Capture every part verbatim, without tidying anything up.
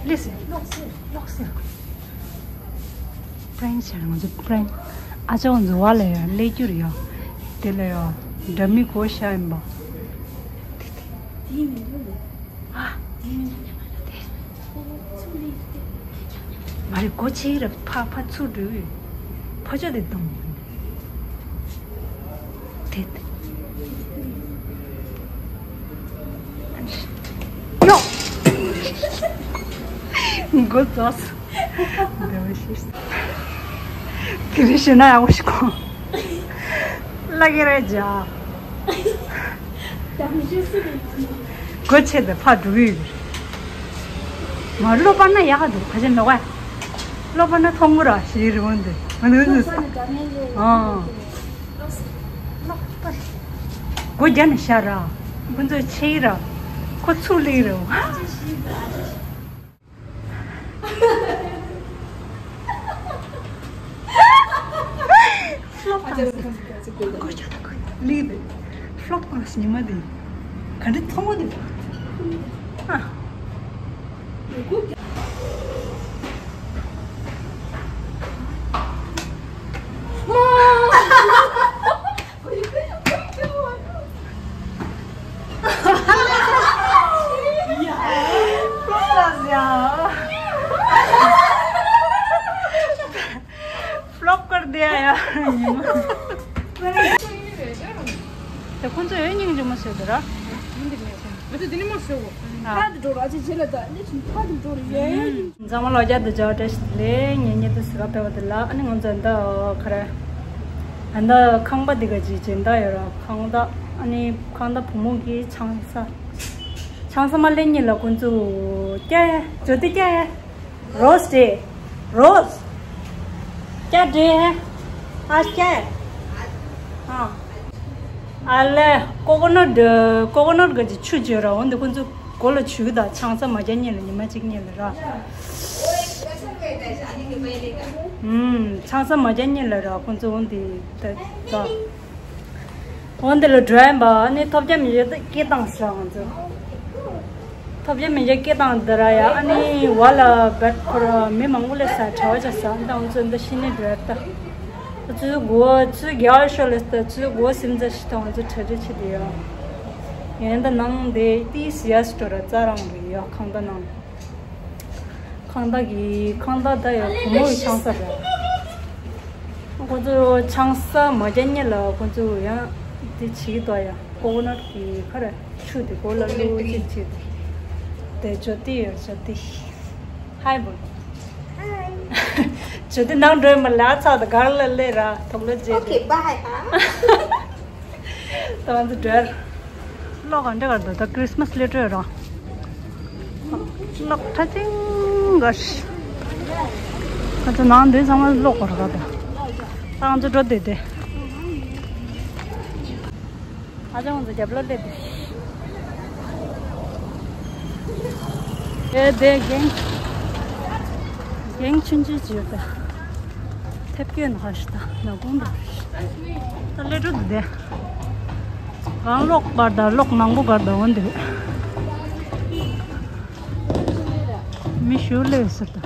ལེས་ལོག་སེ་ལོག་སེ། པྲེང་བྱས་ང་ཚོ་པྲེང་། ཨ་ཅག་ང་ཚོ་བ་ལ་ཡ་ལས་རྒྱུར་ཡ། དེ་ལ་ཡ་འདྲ་མི་གོ་ཤ་ཡིན་པ། དེ་དེ་དེའི་མིང་དུ་ལས། ཨ། དེའི་མིང་དུ་ལས། མ་རེད། སྒོ་ཕྱེ་ར་ཕ་ཕ་ཚུར་འགྲོ་ཡོད། ཕ་ཅག་དེ་དང་། དེ་དེ། ཡོ། མགོ་རྫོགས། འདི་བ་ཤེས། དེ་རིང་ཞེ་ན་ཡག་པོ་ཞིག་གོ། ལ་གེ་རེ་ཇ། སྒོ་ཕྱེ་དེ་ཕར་འགྲོ་གི་ཡོད། མ་གློ་པ་ན་ཡག་ག་འདུག་ཁ་ཆེ་ནོག་ག། གློ་པ་ན་མཐོང་གི་ར་ཞེས་རི་བོ་འདི་མ་ནུ་ནུ། ཨ། སྒོ་རྒྱབ་ནས་བཞག་ར། ཁོ་ཚོས་ཕྱེ་ཡི་ར། ཁོ་ཚུར་སླེབས་ར། ཕློབ་བཏང་སོང་། སྒོ་རྒྱབ་ནས་སླེབས་འདུག་ཕློབ་བཏང་སོང་ཉི་མ་འདི། ག་འདྲ་མཐོང་བ་འདུག་ཨ། ཕློབ་ཀར་དེ་ཡ་ཡ། དེ་ཁོང་ཚོ་ཡོད་སྙིང་རྗེ་མོ་བཟོས་འདུག་ར། ང་ཚོ་འདི་ནས་མར་བཟོས་གོ། ཨ། ཕར་དུ་འགྲོ་ར་ཅི་བྱེད་ལ་ད་ལེ་ཆུང་ཕར་དུ་འགྲོ་ར་ཡེ། འཛམ་གླིང་ལ་རྒྱ་དུ་འཇགས་བཀྲ་ཤིས་བདེ་ལེགས། ངེད་གཉིས་དུ་སི་ཁ་ཕེབས་པ་དེ་ལ་ཨ་ནི་ང་ཚོ་འདི་ག་རེ། ཨ་འདི་ཁང་པ་འདི་ག་ཅིག་སྦྱིན་བདག་ཡོད་ར། ཁང་བདག་ཨ་ནི་ཁང་བདག་བུ་མོ་གིས་ཆང་ས། ཆང་ས་མ་ལེན་ཉིན་ལ་ཁོང་ཚོ་སྐྱ་ཡ་ཇོ་ཏི་སྐྱ་ཡ། རོས་ཏེ། རོས། ཀྱ་ཏེ། ཨ་ཀྱ། ཨ། ཨ་ལེ། ཀོ་ཀོ་ནཊ། ཀོ་ཀོ་ནཊ་གི་ཆུ་བརྗོད་ར། འོན་ཏེ་ཁོང་ཚོ་གོ་ལ་ཆུ་དང་ཆང་ས་མ་རྒྱག་ཉིན་ལ་ཉི་མ་གཅིག་ཉིན་ལ་ར། ཨུམ། ཆང་ས་མ་རྒྱག་ཉིན་ལ་ར་ཁོང་ཚོ་འོན་ཏེ་ད་ད། འོན་ཏེ་ལ་འགྲོ་ཡིན་པ་ཨ་ནི་ཐོབ་རྒྱ་མི་ཡོད་སྐད་བཏང་ཟེར་ང་ཚོ། ཐོབ་རྒྱ་མི་ཡོད་སྐད་བཏང་འདི་ར་ཡ་ཨ་ནི་བ་ལ་བེད་ཁོ་ར་མི་མང་པོ་ལས་ས་གྲྭ་བ་ཆ་ས་འདི་ང་ཚོ་འདི་ཤི་ནི་འགྲོ་ཡ་ད། ཚུ་གོ་ཚུ་རྒྱ་ཤོ་ལས་ད་ཚུ་གོ་སིམ་ཛ་ཤི་ད་ང་ཚོ་གྲ་སྒྲིག་ཆེ་དེ་ཡ། ཡན་ད་ནང་དེ་ཏི་སི་ཡ་སི་ཏོ་ར་རྩ་རང་རེད་ཡ་ཁང་ད་ནང་། ཁང་བདག་གི་ཁང་བདག་ད་ཡང་བུ་མོ་ཡི་ཆང་ས་རེད། ཁོ་ཚོ་ཆང་ས་མ་རྒྱག་ཉིན་ལ་ཁོ་ཚོ་ཡང་དེ་བྱེད་ཀྱི་འདུག་ཡ། ཀོ་ཀོ་ནཊ་གི་ཁ་རེ་ཆུ་དེ་གོ་ལ་བླུགས་ཅིག་བྱེད་དེ། དེ་ཇོ་ཏི་ཡོད་ཇོ་ཏི། ཧའི་བོ། ཇོ་ཏི་ནང་འགྲོ་ཡ་མ་ལ་ཚ་དང་གར་ལ་སླེབས་ར་དོག་ལ་རྗེས་དེ། ད་ང་ཚོ་འགྲོ། གློག་ག་འདྲ་གར་འདུག་ད་ཁྲིས་མས་སླེབས་འགྲོ་ར། གློག་ཁྲ་ཆིང་གར། ཁ་ཚ་ནང་འདི་ཚང་མ་གློག་གར་ག་ད། ད་ང་ཚོ་འགྲོ་བསྡད་དེ། ཨ་ཅག་ང་ཚོ་རྒྱབ་ལོགས་སླེབས་དེ། ཨེ་དེ་རྒན། རྒན་ཆུང་ཆུང་ཅིག་ཡོད་ད། ཐེབས་སྐྱོན་ཧ་ཤི་ད་ན་གུང་འདུག་ད་ལེ་ཀྲུ་དེ། གང་གློག་གར་ད་གློག་མང་པོ་གར་ད་འོན་ཏེ། མི་ཞུ་ལེ་ཟེར་ད།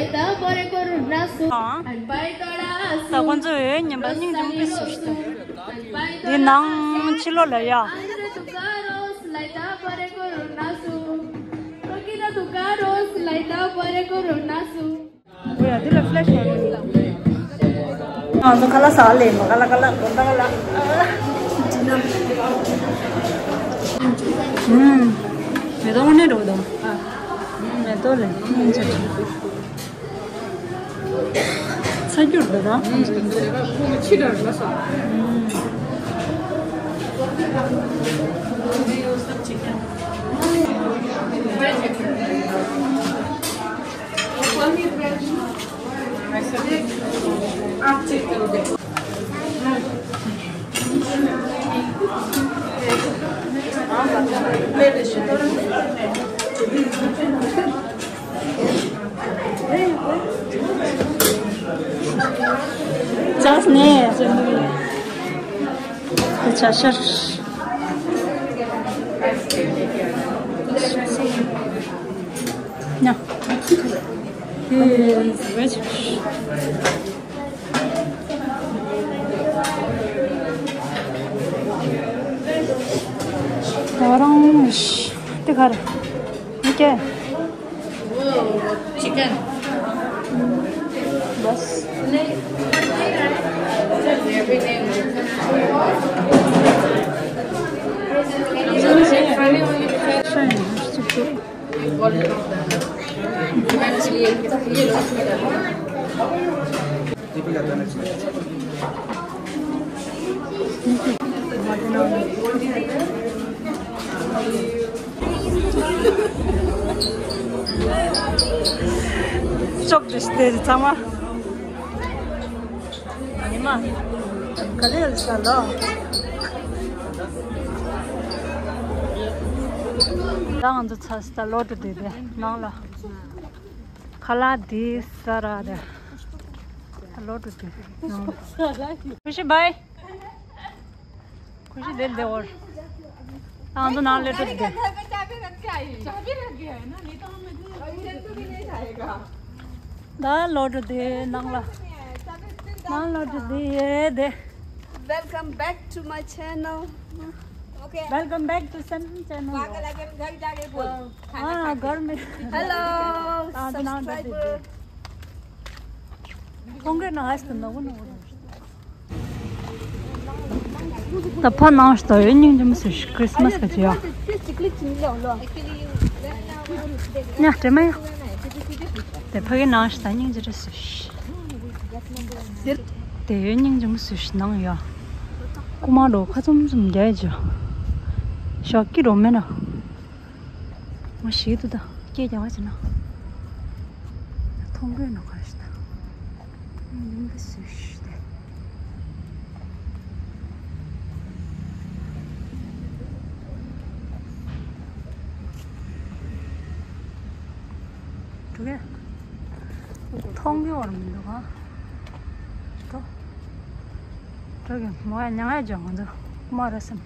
ད་ཁོང་ཚོས་ཉིན་པ་སྙིང་རྗེ་མོ་བཟོས་ཤིག་འདི་ནང་ཕྱི་ལོགས་ལ་ཡ། འོ་ཡ་འདི་ལ་ཕི་ལེ་ཤི་ཡོད་རེད། ང་ཚོ་ཁ་ལག་ཟ་ལེ་མ་ཁ་ལག་ཁ་ལག་གོ་ད་ཁ་ལག་ཨུམ། མེ་ཏོག་དངོས་གནས་འགྲོ་གི་འདུག་མེ་ཏོག་ལས་སྙིང་རྗེ། ཚ་རྒྱུར་འདུག་ད། ཕྱི་དྲག་ལ་ས། ཅག་ནས་ཅག་ནས་ཅག་ཤར་ཉ། ཨེ་ཟེར་བས། ད་རང་ཤི་དེ་ག་རེ་ཨོ་ཀེ། Chicken. Bas. ཅོག་ཏུ་སྟེར་ཚང་མ། ཉི་མ། ག་ལེར་ཟ་ལོ། ད་ང་ཚོ་ཚ་སི་ད་ལོ་ཏུ་དེ་དེ་ནང་ལ། ཁ་ལག་འདི་ཟ་ར་རེད། ལོ་ཏུ་དེ་ནང་ལ། ཁུ་ཤི་བའི། ཁུ་ཤི་དེ་དེ་འོར། ང་ཚོ་ནང་ལ་ཏུ་དེ། ད་ལོ་ཏུ་དེ་ནང་ལ། ནང་ལོ་ཏུ་དེ་ཡེ་དེ། Welcome back to my channel. Okay. Welcome back to Sam channel. पागल है, घर जाके बोल। हाँ, घर में। Hello, subscriber. ཁོང་གིས་ནང་ཧ་ཤི་ནོ་གོ་ནོ་གོ། ད་ཕ་ནང་ཤི་ད་ཡོད་སྙིང་རྗེ་མོ་སུ་ཤི་ཁྲིས་མས་ག་ཅི་ཡ། ཉ་སྤྲེལ་མ་ཡ། དེ་ཕ་གི་ནང་ཤི་ད་སྙིང་རྗེ་རེ་སུ་ཤི། དེ་ཡོད་སྙིང་རྗེ་མོ་སུ་ཤི་ནང་ཡ། ཀུ་མ་རོ་ཁ་ཙུམ་ཙུམ་རྒྱ་ཡ་ཅི། ཤོག་ཀི་རོ་མེ་ན། ང་ཞིག་ཏུ་ད་སྐད་རྒྱག་པ་བྱས་ན། མཐོང་གོས་ནོ་ག་ཞིག་ད། ཡིན་པ་སུ་ཞིག་ད། འགྲོ་གས། མཐོང་གི་བར་མི་འདུག་ག་འགྲོ། འགྲོ་གི་མོ་ཡ་མྱང་ཡ་ཇོ་ང་ཚོ་མ་ར་སམ།